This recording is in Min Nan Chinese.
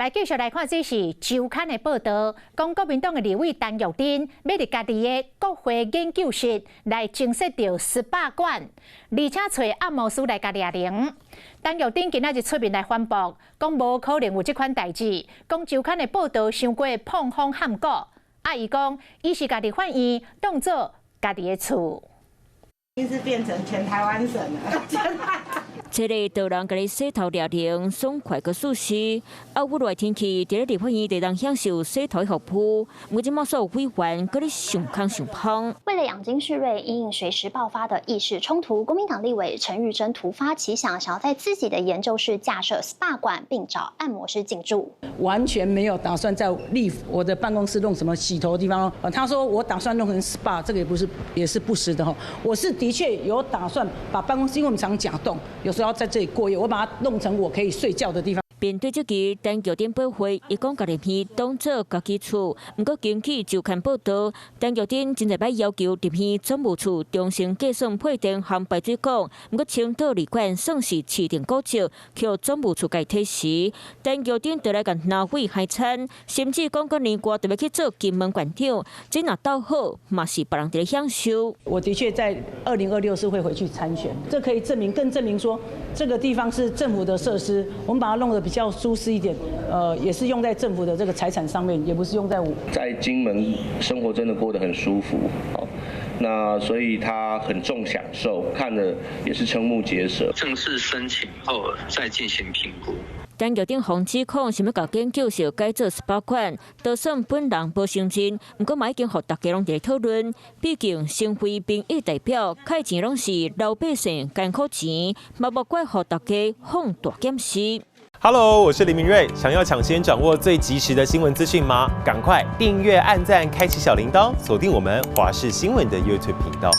來繼續來看，這是周刊的報道，講國民黨的立委陳玉珍欲佇家己的國會研究室來增設著 SPA 館，而且揣按摩師來共掠靈。陳玉珍今仔日出面來反駁，講無可能有這款代誌，講周刊的報道傷過膨風譀古。啊，伊講伊是共立法院當做家己的厝。已經是變成全台灣省了。這个多人共你洗頭掠靈，爽快閣舒適。啊，鬱熱天氣，佇咧立法院會當享受洗頭服務。毋過這馬所有委員閣咧想空想芳。為了養精蓄銳，因應隨時爆發的議事衝突，國民黨立委陳玉珍突發奇想，想要在自己的研究室架設 SPA 館，並找按摩師進駐。完全沒有打算在立我的辦公室弄什麼洗頭的地方。他說我打算弄成 SPA，這個也不是，也是不實的哈。我是的確有打算把辦公室，因為我們常呷丼，有時候要在這裡過夜，我把它弄成我可以睡覺的地方。面對這個，陳玉珍駁回，伊講共立院當做家己厝。毋過根據周刊報道，陳玉珍真濟擺要求立院總務處重新計算配電和排水管，毋過青島旅館算是市定古蹟，予總務處共推辭。陳玉珍就來共拿費害慘，甚至講過年過特別去做金門縣長，這若鬥好，嘛是別人佇咧享受。我的確在2026是會回去參選，這可以證明，更證明說這個地方是政府的設施，我們把它弄得比較舒適一點，也是用在政府的這個財產上面，也不是用在我。在金門生活真的過得很舒服，那所以他很重享受，看了也是瞠目結舌。正式申請後再進行評估。陳玉珍予指控想欲共研究室改做 SPA 館，就算本人無承認，毋過嘛已經予大家攏佇咧討論。畢竟身為民意代表，開錢攏是老百姓艱苦錢，嘛無怪予大家放大檢視。 Hello，我是林明瑞。想要搶先掌握最及時的新聞資訊嗎？趕快訂閱、按讚、開啟小鈴鐺，鎖定我們華視新聞的 YouTube 頻道。